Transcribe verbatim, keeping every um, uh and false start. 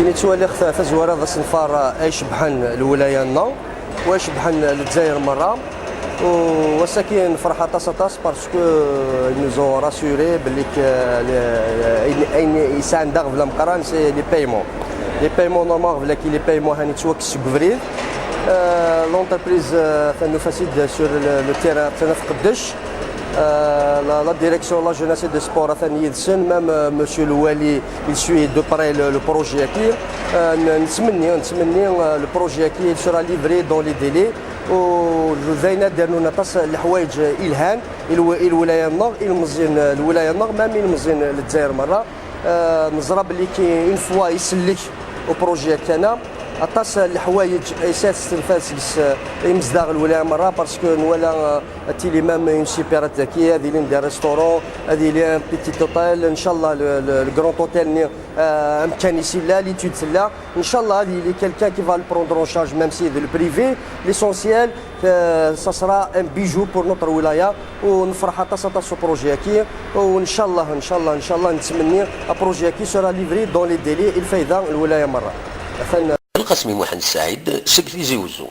Yettwaliɣ ta-, tazwara d asenfar ay cebbḥen lwilaya-nneɣ, wa cebbḥen Lezzayer merra. U ass-agi nefreḥ aṭas, aṭas, parce que ils nous ont rassuré belli que, euh, le, ayen, ayen yesɛan d aɣbel ameqqran, c'est les paiements. Les paiements, normalement, belli les paiements han yettwakkes seg ubrid. Euh, l'entreprise, euh, atan nufa-tt-id sur le, le terrain, atan ɣef Qeddec. Euh, la, la direction de la jeunesse et des sports atan yid-sen, même, euh, monsieur le wali, il suit de près le, le projet-agi. Euh, n-, nettmenni, nettmenni, euh, le projet-agi, il sera livré dans les délais. U d ayen ad d-rnun aṭas n leḥwayeǧ ilhan i lw-, i lwilaya-nneɣ, ilmeẓyen n lwilaya-nneɣ, même ilmeẓyen n Lezzayer merra. Euh, neẓra belli ki, une fois isellek au projet-agi, aṭas n leḥwayeǧ ay s-, ad stenfad seg-s, euh, imezdaɣ n lwilaya merra, parce que nwala, euh, ad tili même une supérette daki, ad ilin des restaurants, ad ili un petit hôtel, inchallah, le, le, le grand hôtel-nni, euh, amkan-is illa, l'étude tella. Inchallah, ad yili quelqu'un qui va le prendre en charge, même si de le privé. L'essentiel, euh, ça sera un bijou pour notre wilaya. U nefreḥ aṭas, aṭas s uprojet-agi. U inchallah, inchallah, inchallah, nettmenni aprojet-agi sera livré dans les délais, i lfayda n lwilaya merra. Atan Lqasmi Muḥend Saɛid seg Tizi Wezzu.